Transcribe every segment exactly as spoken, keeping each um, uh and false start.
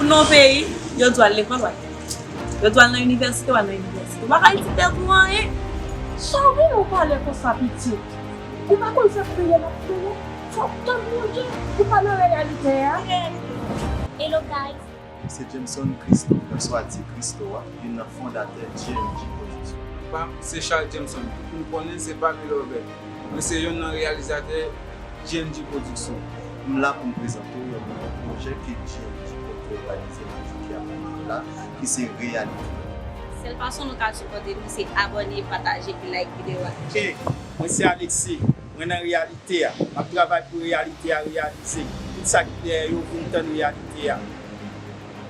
Moun nan yon peyi, yo di w al lekòl, w al lekòl. Yo di w al nan inivèsite, w al nan inivèsite. Ou pa ka di tèt ou anyen. Sa w gen lè w pale konsa, pitit? Ou pa konn sa kriye l ap kriye? Fò w tann Bondye, ou pa nan reyalite a. Hello guys. Se Jameson Christo, oswa Ti Christo a, youn nan fondatè G M G Production. Pa m se Charles Jameson, tout moun konnen se Papi Love. Mwen se youn nan reyalizatè G M G Production. M la pou m prezante w yon pwojè ke G M G Production reyalize nan jou ki ap vini la, ki se Reyalite. Sèl fason nou ka sipòte nou se abòne, pataje epi like videyo a. Hey, mwen se Alexis. Mwen nan reyalite a. M ap travay pou reyalite a reyalize. Tout sa ki dèyè yo vin tann reyalite a.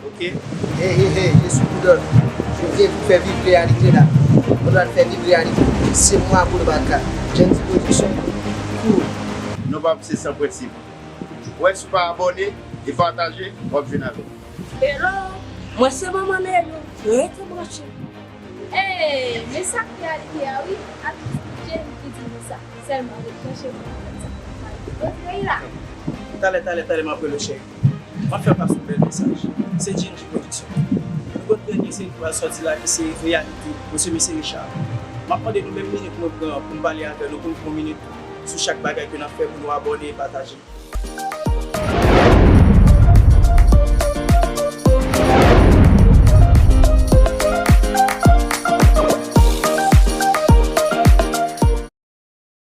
Oke? Hey, hey, hey, je suis Koudòl. Jodi a pou fè viv reyalite la. Mwen pral fè viv reyalite. Se mwa Koulbaka. Jendy Production. Cool. Non pa m se San Prensip. Wè, si w pa abòne e pataje, w ap jwenn avè m. Hello, mwen se manman Melo. Rete branche. Hey, men sa k reyalite a wi, ak Jenny ki di nou sa. Sèlman ret branche pou nou konn sa k ap pase. Bon, trey la. Talè, talè, talè, m ap rele w cheri. M ap fè w pase yon bèl mesaj. Se G M G Production. Nou konn trè byen se nou pral sòti la ki se reyalite, mesye, mesye Richard. M ap mande nou menm minit mwen pran pou m pale avè nou, pou n pran minit sou chak bagay ke n ap fè pou nou abòne e pataje.